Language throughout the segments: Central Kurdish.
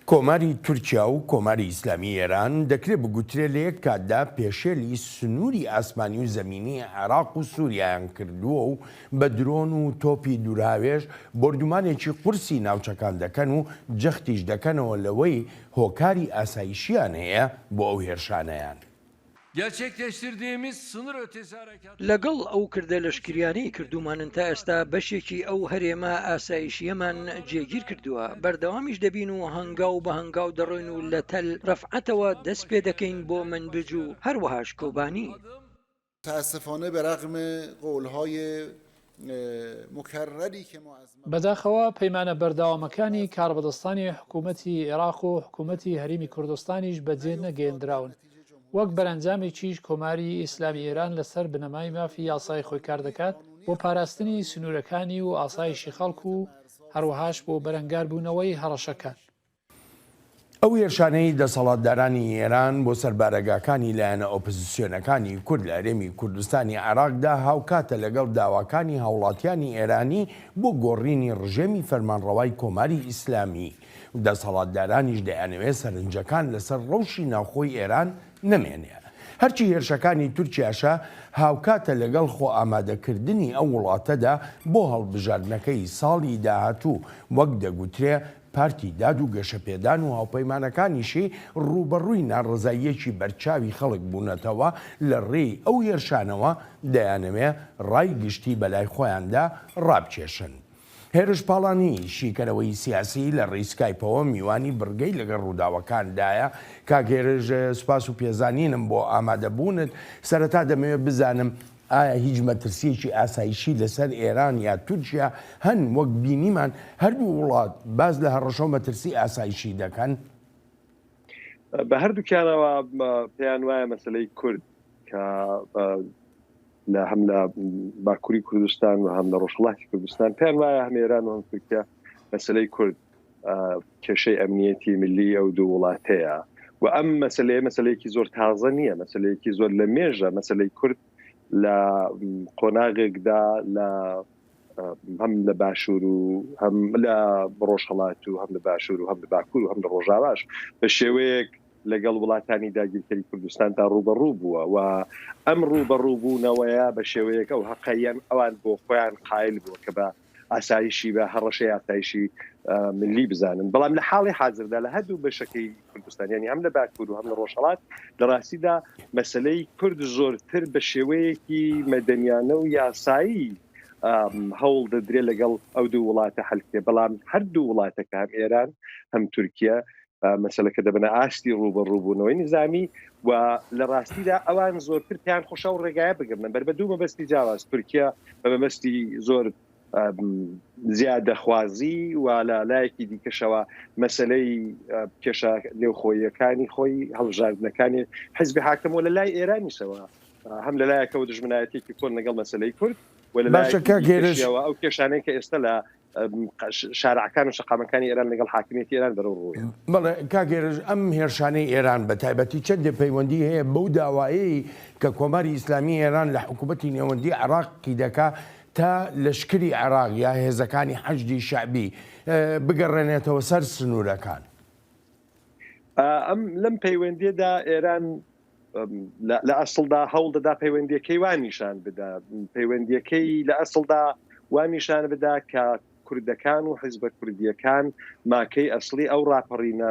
کۆماری تورکیا و کۆماری ئیسلامی ئێران دەکرێ بگوترێ لە یەک کاتدا پێشێلی سنووری ئاسمانی و زەمینی عێراق و سووریایان کردووە و بە درۆن و تۆپی دوورهاوێژ بۆردومانێکی قورسی ناوچەکان دەکەن و جەختیش دەکەنەوە لەوەی هۆکاری ئاسایشییان هەیە بۆ ئەو هێرشانەیان. لەگەڵ ئەو کردە لەشکریانەی کردوومانن تا ئێستا بەشێکی ئەو هەرێمە ئاسایشییەمان جێگیر کردووە، بەردەوامیش دەبین و هەنگاو بە هەنگاو دەڕۆین و لە تەل رەفعەتەوە دەست پێدەکەین بۆ مەنبج و هەروەهاش کۆبانی. متاسفانە به رغم قولهای مکرری که ما از. بەداخەوە پەیمانە بەردەوامەکانی کاربەدەستانی حکوومەتی ئێراق و حکوومەتی هەرێمی کوردستانیش بەجێ نەگەیەندراون. وەک بەرەنجامێکیش کۆماری ئیسلامی ئێران لەسەر بنەمای مافی یاسایی خۆی کار دەکات بۆ پاراستنی سنوورەکانی و ئاسایشی خەڵک و هەروەهاش بۆ بەرەنگاربوونەوەی هەڕەشەکان. ئەو هێرشانەی دەسەڵاتدارانی ئێران بۆ سەر بارەگاکانی لایەنە ئۆپزسیۆنەکانی کورد لە هەرێمی کوردستانی عێراقدا هاوکاتە لەگەڵ داواکانی هاوڵاتیانی ئێرانی بۆ گۆڕینی ڕژێمی فەرمانڕەوای کۆماری ئیسلامی و دەسەڵاتدارانیش دەیانەوێت سەرنجەکان لەسەر ڕەوشی ناوخۆی ئێران نەمێنێ. هەرچی هێرشەکانی تورکیاشە هاوکاتە لەگەڵ خۆئامادەکردنی ئەو وڵاتەدا بۆ هەڵبژاردنەکەی ساڵی داهاتوو، وەک دەگوترێ پارتی داد و گەشەپێدان و هاوپەیمانەکانیشی ڕووبەڕووی ناڕەزاییەکی بەرچاوی خەڵک بوونەتەوە، لە ڕێی ئەو هێرشانەوە دەیانەوێ ڕای گشتی بەلای خۆیاندا ڕابکێشن. هێرش پاڵانی، شیکەرەوەی سیاسی لە ڕێی سکایپەوە میوانی بڕگەی لەگەڵ ڕووداوەکاندایە. کاک هێرش سوپاس و پێزانینم بۆ ئامادەبوونت. سەرەتا دەمەوێت بزانم ئایا هیچ مەترسییەکی ئاسایشی لەسەر ئێران یا تورکیا هەن، وەک بینیمان هەردوو وڵات باس لە هەڕەشە و مەترسی ئاسایشی دەکەن؟ بە هەردووکیانەوە پێیان وایە مەسەلەی کورد کە لە هەم لە باکووری کوردستان و هەم لە ڕۆژهەڵاتی کوردستان پێیان وایە هەم ئێران و هەم تورکیا مەسەلەی کورد کێشەی ئەمنیەتی ملی ئەو دوو وڵاتەیە و ئەم مەسلەیە مەسلەیەکی زۆر تازە نییە مەسلەیەکی زۆر لە مێژە مەسلەی کورد لە قۆناغێکدا لە هەم لە باشوور و هەم لە ڕۆژهڵات و هەم لە باشوور و هەم لە باکوور و هەم لە ڕۆژاواش بە شێوەیەک لەگەڵ وڵاتانی داگیرکەری کوردستاندا ڕووبەڕوو بووە و ئەم ڕووبەڕووبوونەوەیە بە شێوەیەک ئەو هەقەیان ئەوان بۆ خۆیان قایل بووە کە بە ئاسایشی بە هەڕەشەی ئاسایشی ملی بزانن بەڵام لە حاڵی حازردا لە هەردوو بەشەکەی کوردستان یعنی هەم لە باکوور و هەم لە ڕۆژهەڵات لە ڕاستیدا مەسلەی کورد زۆرتر بە شێوەیەکی مەدەنیانە و یاسایی هەوڵ دەدرێت لەگەڵ ئەو دوو وڵاتە حلکێ بەڵام هەردوو وڵاتەکە هەم ئێران هەم تورکیا مەسەلەکە دەبنە ئاستی ڕووبەڕووبوونەوەی نیزامی و لە ڕاستیدا ئەوان زۆرتر پێیان خۆشە ئەو ڕێگایە بگرنە بەر بە دوو مەبەستی جیاواز تورکیا بە مەبەستی زۆر زیادەخوازی و لە لایەکی دیکەشەوە مەسلەی کێشە نێوخۆیەکانی خۆی هەڵبژاردنەکانی حزبی حاکم و لە لای ئێرانیشەوە هەم لە لایەکەوە دژمنایەتێکی کۆن لەگەڵ مەسلەی کورد و لە باشە کاک هێرش لایەکی ئەو کێشانەی کە ئێستا لە شارعەکان و شەقامەکانی ئێران لەگەڵ حاکمیەتی ئێران بەرەو ڕوویە. بەڵێ کاک هێرش ئەم هێرشانەی ئێران بە تایبەتی چەندێ پەیوەندی هەیە بەو داوایەی کە کۆماری ئیسلامی ئێران لە حکوومەتی نێوەندی عێراقی دەکا تا لەشکری عێراق یا هێزەکانی حەشدی شەعبی بگەڕێنێتەوە سەر سنوورەکان؟ ئەم لەم پەیوەندیەدا ئێران لە ئەسڵدا هەوڵ دەدا پەیوەندیەکەی وا نیشان بدا پەیوەندیەکەی لە ئەسڵدا وا نیشان بدا کە کوردەکان و حیزبە کوردیەکان ماکەی ئەسڵی ئەو ڕاپەڕینە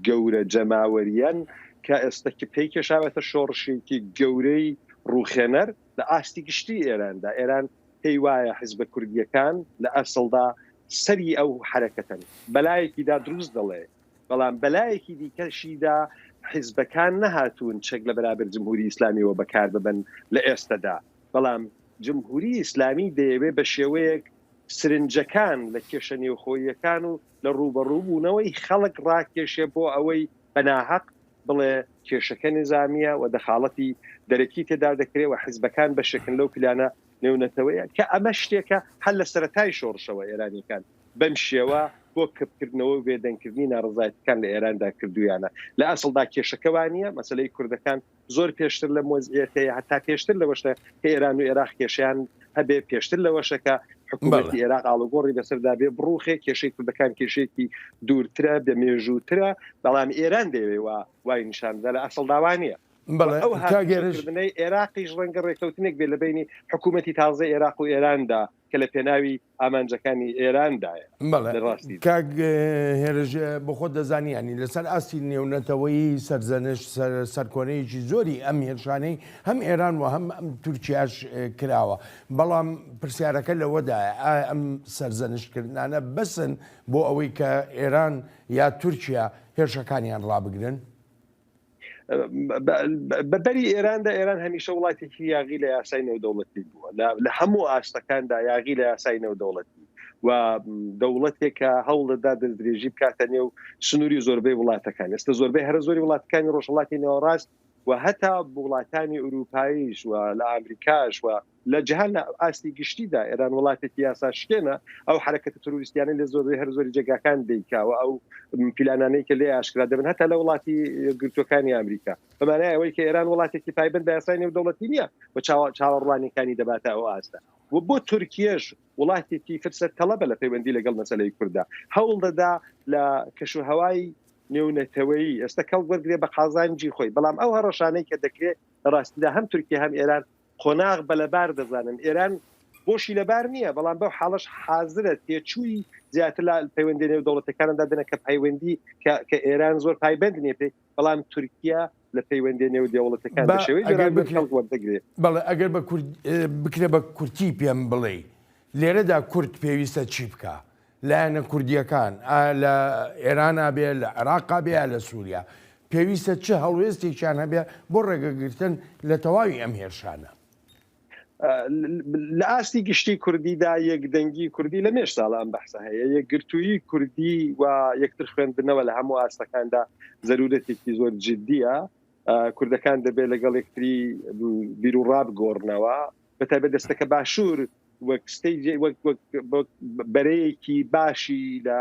گەورە جەماوەریەن کە ئێستا پێی کێشاوەتە شۆڕشێکی گەورەی ڕوخێنەر لە ئاستی گشتی ئێراندا ئێران پێی وایە حیزبە کوردیەکان لە ئەسڵدا سەری ئەو حرەکەتەن بەلایەکیدا دروست دەڵێ بەڵام بەلایەکی دیکەشیدا حیزبەکان نەهاتوون چەک لە بەرابەر جمهوری ئیسلامیەوە بەکار ببەن لە ئێستەدا، بەڵام جمهوری ئیسلامی دەیەوێ بە شێوەیەک سرنجەکان لە کێشە نێوخۆییەکان و لە ڕووبەڕووبوونەوەی خەڵک ڕاکێشێ بۆ ئەوەی بە ناهەق بڵێ کێشەکە نیزامییە و دەخاڵەتی دەرەکی تێدا دەکرێ و حیزبەکان بەشێکن لەو پلانە نێونەتەوەیە کە ئەمە شتێکە هەر لە سەرەتای شۆڕشەوە ئێرانیەکان بەم شێوە بۆ کپکردنەوە و بێدەنگکردنی ناڕەزایەتیەکان لە ئێراندا کردوویانە. لە ئەسڵدا کێشەکە وا نییە، مەسەلەی کوردەکان زۆر پێشتر لەم وەزعیەتەیە، هەتا پێشتر لەوەشە کە ئێران و ئێراق کێشەیان هەبێ پێشتر لەوەشەکە حکوومەتی عێراق ئاڵوگۆڕی بەسەردا بێ بڕوخێ کێشەی کوردەکان کێشەیەکی دوورترە بە مێژووترە بەڵام ئێران دەیەوێ وا وای نیشان بدا لە ئەسڵدا وا نییە. بەڵێ ئەو کاک هێرش. هاتوچۆکردنەی عێراقیش ڕەنگە ڕێککەوتنێک بێ لە بەینی حکوومەتی تازەی عێراق و ئێراندا کە لە پێناوی ئامانجەکانی ئێراندایە بەڵێ لە ڕاستیدا. کاک هێرش بۆ خۆت دەزانی یانی لەسەر ئاستی نێونەتەوەیی سەرزەنشت سەرکۆنەیەکی زۆری ئەم هێرشانەی هەم ئێران و هەم تورکیاش کراوە بەڵام پرسیارەکە لەوەدایە ئایا ئەم سەرزەنشتکردنانە بەسن بۆ ئەوەی کە ئێران یا تورکیا هێرشەکانیان ڕابگرن؟ بە بەری ئێراندا ئێران هەمیشە وڵاتێکی یاغی لە یاسای نێودەوڵەتی بووە لە هەموو ئاستەکاندا یاغی لە یاسای نێودەوڵەتی و دەوڵەتێک کە هەوڵ دەدا دەستدرێژی بکاتە نێو سنووری زۆربەی وڵاتەکان ئێستا زۆربەی هەرە زۆری وڵاتەکانی ڕۆژهەڵاتی نێوەڕاست و هەتا وڵاتانی ئەوروپاییش و لە ئامریکاش و لە جیهان لە ئاستی گشتیدا ئێران وڵاتێکی یاسا شکێنە، ئەو حەرەکەتە ترۆریستیانەی لە زۆربەی هەر زۆری جێگاکان دەیکا و ئەو پیلانانەی کە لێ ئاشکرا دەبن هەتا لە وڵاتی یەکگرتووەکانی ئامریکا بە مانای ئەوەی کە ئێران وڵاتێکی پایبەند بە یاسای نێودەوڵەتی نییە و چاوەڕوانیەکانی دەباتە ئەو ئاستە و بۆ تورکیەش وڵاتێکی فرسەت تەڵەبە لە پەیوەندی لەگەڵ مەسەلەی کورددا هەوڵ دەدا لە کەشوهەوای نێونەتەوەیی ئێستا کەڵک وەرگێ بە قازانجی خۆی بەڵام ئەو هەڕەشانەی کە دەکرێت لە ڕاستیدا هەم تورکیا هەم ئێران قۆناغ بە لەبار دەزانن. ئێران بۆشی لەبار نییە، بەڵام بەو حاڵەش حازرە تێچووی زیاتر لە پەیوەندییە نێودەوڵەتییەکاندا دەنێت کە پەیوەندی کە کە ئێران زۆر پایبەند نییە پێی، بەڵام تورکیا لە پەیوەندییە نێودەوڵەتییەکان با بە شێوەی ئەگەر جۆراوجۆر بکرێ کەڵک وەردەگرێ. بەڵێ ئەگەر بە کورت بکرێ بە کورتی پێم بڵێی لێرەدا کورد پێویستە چی بکا؟ لایەنە کوردییەکان ئایا لە ئێرانا بێ، لە عێراقا بێ یا لە سووریا پێویستە چ هەڵوێستێکیان هەبێ بۆ ڕێگەگرتن لە تەواوی ئەم هێرشانە؟ لە ئاستی گشتی کوردیدا یەکدەنگی کوردی لە مێژ ساڵە ئەم بەحسە هەیە، یەکگرتوویی کوردی و یەکتر خوێندنەوە لە هەموو ئاستەکاندا زەرورەتێکی زۆر جدییە. کوردەکان دەبێت لەگەڵ یەکتری بیروڕا بگۆڕنەوە، بەتایبەت دەستەکە باشوور وەک ستەیج وەک وەک بەرەیەکی باشی لە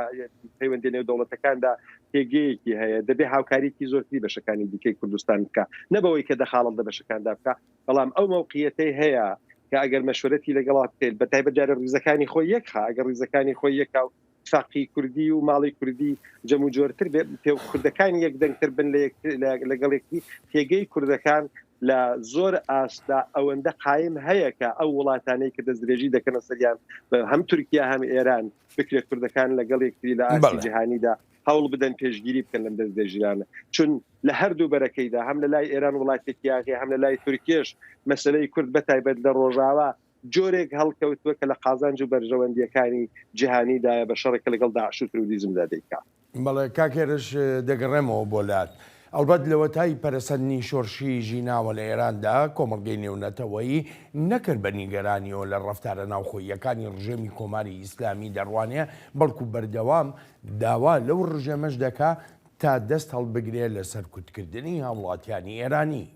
پەیوەندی نێودەوڵەتەکاندا پێگەیەکی هەیە دەبێ هاوکاریکی زۆرتری بەشەکانی دیکەی کوردستان بکە نەبەوەی کە دەخاڵت لە بەشەکاندا بکە بەڵام ئەو مەوقعیەتەی هەیە کە ئەگەر مەشورەتی لەگەڵا بکەیت بە تایبەت جارە ڕیزەکانی خۆی یەکخا ئەگەر ڕیزەکانی خۆی یەکا و تفاقی کوردی و ماڵی کوردی جەم و جۆرتر بێ پێ کوردەکان یەکدەنگتر بن لە لەگەڵ یەکتری پێگەی کوردەکان لە زۆر ئاستدا ئەوەندە قایم هەیە کە ئەو وڵاتانەی کە دەستدرێژی دەکەنە سەریان هەم تورکیا هەم ئێران بکرێت کوردەکان لەگەڵ یەکتری لە ئاستی جیهانیدا هەوڵ بدەن پێشگیری بکەن لەم دەستدرێژیانە چون لە هەردوو بەرەکەیدا هەم لە لای ئێران وڵاتێکی یاغی هەم لە لای تورکیش مەسلەی کورد بە تایبەت لە ڕۆژاوا جۆرێک هەڵکەوتووە کە لە قازانج و بەرژەوەندییەکانی جیهانیدایە بە شەڕێک کە لەگەڵ داعش و ترۆریزمدا دەیکا. بەڵێ کاک هێرش دەگەڕێمەوە بۆ لات. ئەڵبەت لەوەتای پەرەسەندنی شۆرشی ژیناوە لە ئێراندا، کۆمەڵگەی نێونەتەوەیی نەکرد بە نیگەرانیەوە لە ڕەفتارە ناوخۆییەکانی ڕژێمی کۆماری ئیسلامی دەڕوانێ، بەڵکو بەردەوام داوا لەو ڕژێمەش دەکا تا دەست هەڵبگرێ لە سەرکوتکردنی هاوڵاتیانی ئێرانی.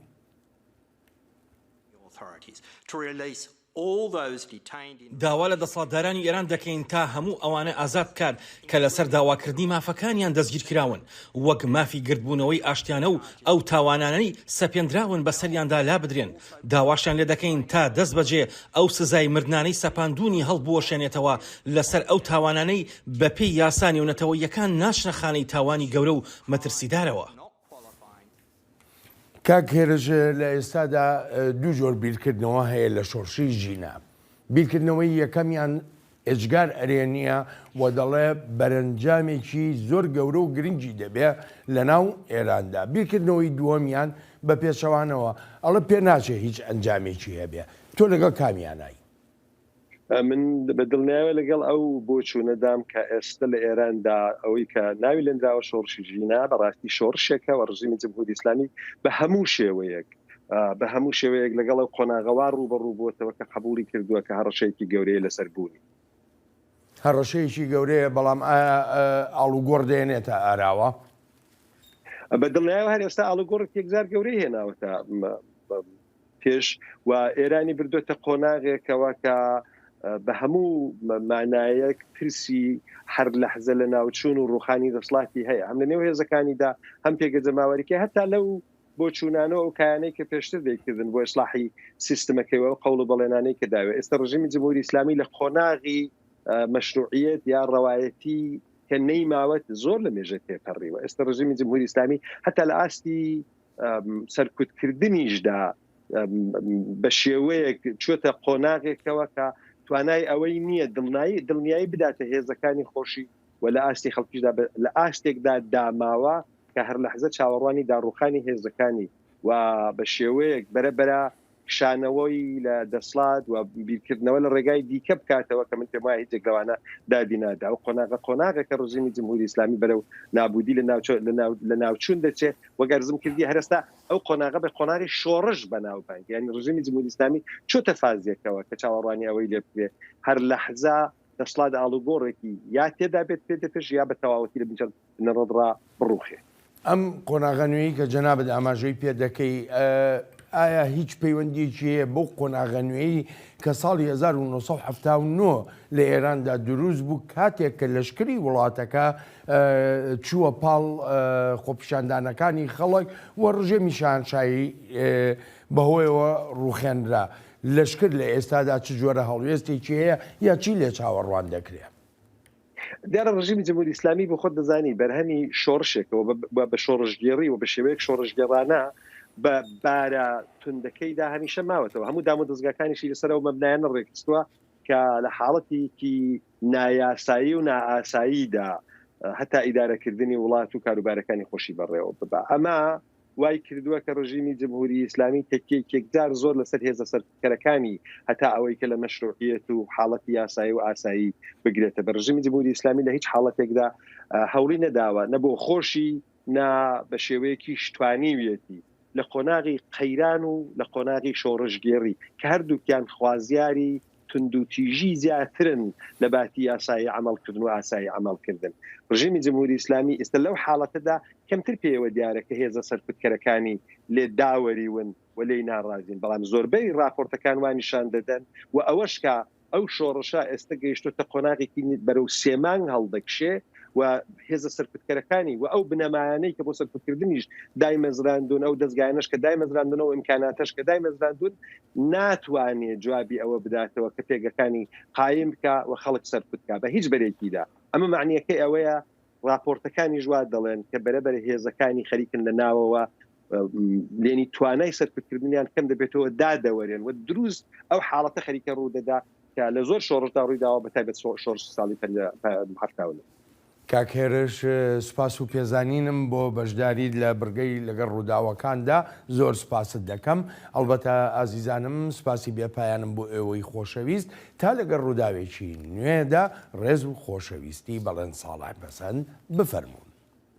داوا لە دەسەڵاتدارانی ئێران دەکەین تا هەموو ئەوانە ئازاد بکات کە لەسەر داواکردنی مافەکانیان دەستگیرکراون، وەک مافی گردبوونەوەی ئاشتیانە و ئەو تاوانانەی سەپێندراون بەسەریاندا لابدرێن، داواشیان لێدەکەین تا دەستبەجێ ئەو سزای مردنانەی سەپاندوونی هەڵبوەشێنێتەوە لەسەر ئەو تاوانانەی بەپێی یاسا نێونەتەوەییەکان ناچنە خانەی تاوانی گەورە و مەترسیدارەوە. کاک هێرش لە ئێستادا دوو جۆر بیرکردنەوە هەیە لە شۆڕشی ژینا. بیرکردنەوەی یەکەمیان ئێجگار ئەرێنییە و دەڵێ بەرەنجامێکی زۆر گەورە و گرنگی دەبێ لەناو ئێراندا. بیرکردنەوەی دووەمیان بە پێچەوانەوە ئەڵێ پێناچێ هیچ ئەنجامێکی هەبێ. تۆ لەگەڵ کامیانای؟ من بە دڵنیایەوە لەگەڵ ئەو بۆچوونەدام کە ئێستا لە ئێراندا ئەوەی کە ناوی لێنراوە شۆڕشی ژینا بەڕاستی شۆڕشێکە و ڕژیمی جمهوری ئیسلامی بە هەموو شێوەیەک بە هەموو شێوەیەک لەگەڵ ئەو قۆناغەوا ڕووبەڕوو بووەتەوە کە قبوڵی کردووە کە هەڕەشەیەکی گەورەیە لەسەر بوونی. هەڕەشەیەکی گەورەیە بەڵام ئایا ئاڵوگۆڕ دێنێتە ئاراوە؟ بە دڵنیایەوە هەر ئێستا ئاڵوگۆڕێکی یەکجار گەورەی هێناوەتە پێش و ئێرانی بردۆتە قۆناغێکەوە کە بە هەموو مانایەک ترسی هەر لەحزە لە ناوچوون و ڕوخانی دەسڵاتی هەیە هەم لە نێو هێزەکانیدا هەم پێگە جەماوەریکە هەتا لەو بۆچوونانە و ئەو کایانەی کە پێشتر دەیکردن بۆ ئیسلاحی سیستمەکەی و ئەو قەوڵ و بەڵێنانەی کە داوێ ئێستا ڕژیمی جمهوری ئیسلامی لە قۆناغی مەشروعیەت یا ڕەوایەتی کە نەیماوەت زۆر لە مێژە تێپەڕیوە ئێستا ڕژیمی جمهوری ئیسلامی هەتا لە ئاستی سەرکوتکردنیشدا بە شێوەیەک چۆتە قۆناغێکەوە کە توانای ئەوەی نییە دڵنایی دڵنیایی بداتە هێزەکانی خۆشی و لە ئاستی خەڵکیشدا لە ئاستێکدا داماوە کە هەر لەحزە چاوەڕوانی داڕوخانی هێزەکانی و بە شێوەیەک بەرە بەرە کشانەوەی لە دەسڵات و بیرکردنەوە لە ڕێگای دیکە بکاتەوە کە من پێم وایە هیچ لەوانە دادی نادا و قۆناغە قۆناغە کە ڕژیمی جمهوری ئیسلامی بەرەو نابودی لە ناوچە لە ناوچوون دەچێ وەک ئەرزم کردی هەرستا ئەو قۆناغە بە قۆناغی شۆڕش بەناوبانگ یعنی ڕژیمی جمهوری ئیسلامی چۆتە فازێکەوە کە چاوەڕوانی ئەوەی لێ بکرێ هەر لەحزە دەسڵات ئاڵوگۆڕێکی یا تێدا بێت پێ دەپێش یا بە تەواوەتی لە بنچە بنەڕەتڕا بڕوخێ. ئەم قۆناغە نوێی کە جەنابت ئاماژەی پێ دەکەی ئایا هیچ پەیوەندیەکی هەیە بەو قۆناغە نوێی کە ساڵی 1979 لە ئێراندا دروست بوو کاتێک کە لەشکری وڵاتەکە چووە پاڵ خۆپیشاندانەکانی خەڵک و ڕژێمی شاهنشایی بەهۆیەوە ڕوخێنرا لەشکر لە ئێستادا چ جۆرە هەڵوێستێکی هەیە یا چی لێ چاوەڕوان دەکرێ؟ دیارە ڕژیمی جمهوری ئیسلامی بۆ خۆت دەزانی بەرهەمی شۆڕشێکەوە بە شۆڕشگێڕی و بە شێوەیەک شۆڕشگێڕانە بە بارە توندەکەیدا هەمیشە ماوەتەوە هەموو دام و دەزگاکانیشی لەسەر ئەو مەبنایانە ڕێکخستووە کە لە حاڵەتێکی نایاسایی و نائاساییدا هەتا ئیدارەکردنی وڵات و کاروبارەکانی خۆشی بەڕێوە ببا ئەمە وای کردووە کە ڕژیمی جمهوری ئیسلامی تەکیەی یەکجار زۆر لەسەر هێزە سەرکوتکەرەکانی هەتا ئەوەی کە لە مەشروعیەت و حاڵەتی یاسایی و ئاسایی بگرێتە بەر. ڕژیمی جمهوری ئیسلامی لە هیچ حاڵەتێکدا هەوڵی نەداوە نە بۆ خۆشی نە بە شێوەیەکیش توانیویەتی لە قۆناغی قەیران و لە قۆناغی شۆڕشگێڕی کە هەردووکیان خوازیاری توندوتیژی زیاترن لە باتی یاسایی عەمەڵکردن و ئاسایی عەمەڵکردن. ڕژێمی جمهوری ئیسلامی ئیستا لەو حاڵەتەدا کەمتر پێیەوە دیارە کە هێزە سەرکوتکەرەکانی لێ داوەریون و لێی ناڕازین، بەڵام زۆربەی ڕاپۆرتەکان وا نیشان دەدەن و ئەوەش کە ئەو شۆڕشە ئێستا گەیشتۆتە قۆناغێکی بەرەو سێ مانگ هەڵدەکشێ و هێزە سەرکوتکەرەکانی و ئەو بنەمایانەی کە بۆ سەرکوتکردنیش دایمەزراندوون، ئەو دەزگایانەش کە دایمەزراندوون، ئەو ئیمکاناتەش کە دایمەزراندوون، ناتوانێ جوابی ئەوە بداتەوە کە پێگەکانی قایم بکا و خەڵک سەرکوت کا بە هیچ بەرێکیدا. ئەمە مەعنییەکەی ئەوەیە ڕاپۆرتەکانیش وا دەڵێن کە بەرەبەرە هێزەکانی خەریکن لە ناوەوە لێنی توانای سەرکوتکردنیان کەم دەبێتەوە دادەوەرێن و دروست ئەو حاڵەتە خەریکە ڕوودەدا کە لە زۆر شۆڕشدا ڕوویداوە بە تایبەت شۆڕشی ساڵی 79. کاک هێرش سوپاس و پێزانینم بۆ بەشداریت لە بڕگەی لەگەڵ ڕووداوەکاندا زۆر سوپاست دەکەم ئەڵبەتە ئازیزانم سوپاسی بێ پایانم بۆ ئێوەی خۆشەویست تا لەگەڵ ڕووداوێکی نوێدا ڕێز و خۆشەویستی بەڵێن ساڵح پەسەند بفەرموون.